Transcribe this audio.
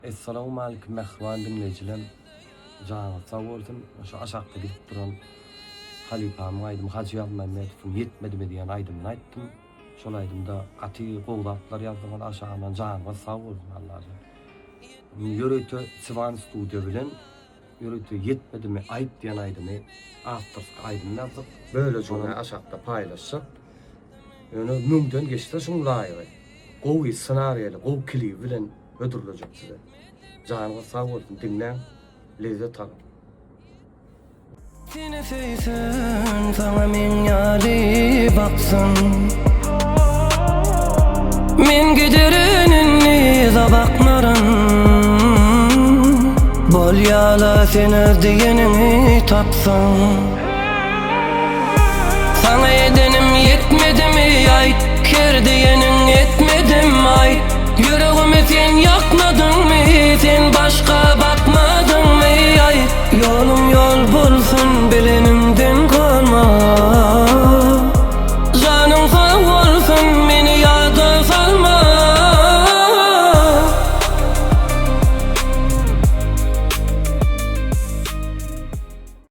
Essalawmalikim mähriban diňleýjilem janyňyz sag bolsun şu aşakda gidip duran halypamyň aýdymy Hajy Ýazmämmedowyň ýetmedimi diýen aýdymyny aýtdym şol aýdymda gaty gowy zatlar ýazdyňyz aşagyndan janyňyz sag bolsun Allajan ýörite Siwan studiýa bilen ýörite ýetmedimi aýt diýen aýdymy awtorski aýdym ýazdyk bölejigini aşakda paýlaşjak ýöne müňden geçse şuň laýygy gowy ssenariýaly gowy klibi bilen hödürlejek size. Janyňyz sag bolsun diňläň lezzet alyň. Seni söýsün saňa meň ýaly baksyn Men giderin indi yza bakmaryn Bolýala sen öz diýeniňi tapsaň Saňa edenim ýetmedimi aýt Her diýeniň etmedim aýt Ýüregimi sen ýakmadyňmy Sen başga bakmadyňmy aýt Ýoluň ýol bolsun bilenimden galma Janyň sag bolsun.